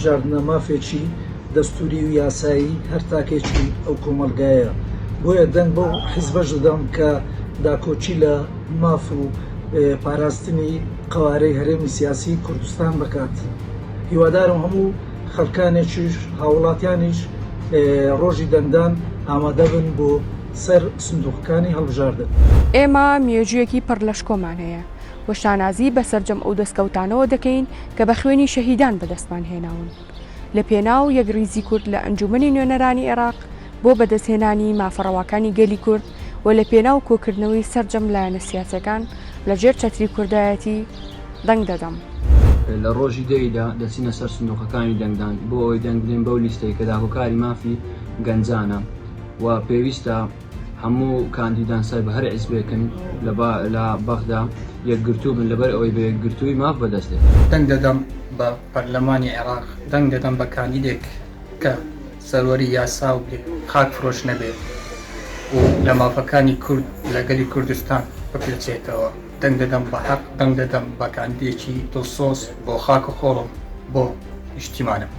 هەڵبژاردنە مافێکی دەستوری و یاسایی هەر تاکێکی ئەو کۆمەڵگایە، بۆیە دەنگ بەو حیزبەش دەدەم کە داکۆکی لە ماف و پاراستنی قەوارەی هەرێمی سیاسی کوردستان بکات. هیوادارم هەموو خەڵکانێکیش هاوڵاتیانیش ڕۆژی دەنگدان ئامادەبن بۆ سەر سندوقەکانی هەڵبژاردن. ئێمە مێژوویەکی پڕ لە شکۆمان هەیە و شانازی بە سەرجەم ئەو دەستکەوتانەوە دەکەین کە بە خوێنی شەهیدان بەدەستمان هێناون لە پێناو یەکڕیزی کورد لە ئەنجوومەنی نوێنەرانی عێراق بۆ بەدەستهێنانی مافە ڕەواکانی گەلی کورد و لە پێناو کۆکردنەوەی سەرجەم لایەنە سیاسیەکان لە ژێر چەتری کوردایەتی دەنگ دەدەم. لە ڕۆژی دە ی دا دەچینە سەر سندوقەکانی دەنگدان بۆ ئەوەی دەنگ بدەین بەو لیستەی کە داکۆکاری مافی گەنجانە و پێویستە هەموو کاندیدان سەر بە هەر حیزبێکن لە بەغدا یەکگرتوو بن لەبەر ئەوەی بە یەکگرتووی ماف بەدەست دێت. دەنگ دەدەم بە پەرلەمانی عێراق، دەنگ دەدەم بە کاندیدێک کە سەروەری یاسا و بێ خاک فرۆش نەبێت و لە مافەکانی کورد لە گەلی کوردستان بپێچێتەوە، دەنگ دەدەم بە حەق، دەنگ دەدەم بە کاندیدێکی دڵسۆز بۆ خاک و خۆڵم، بۆ نیشتیمانم.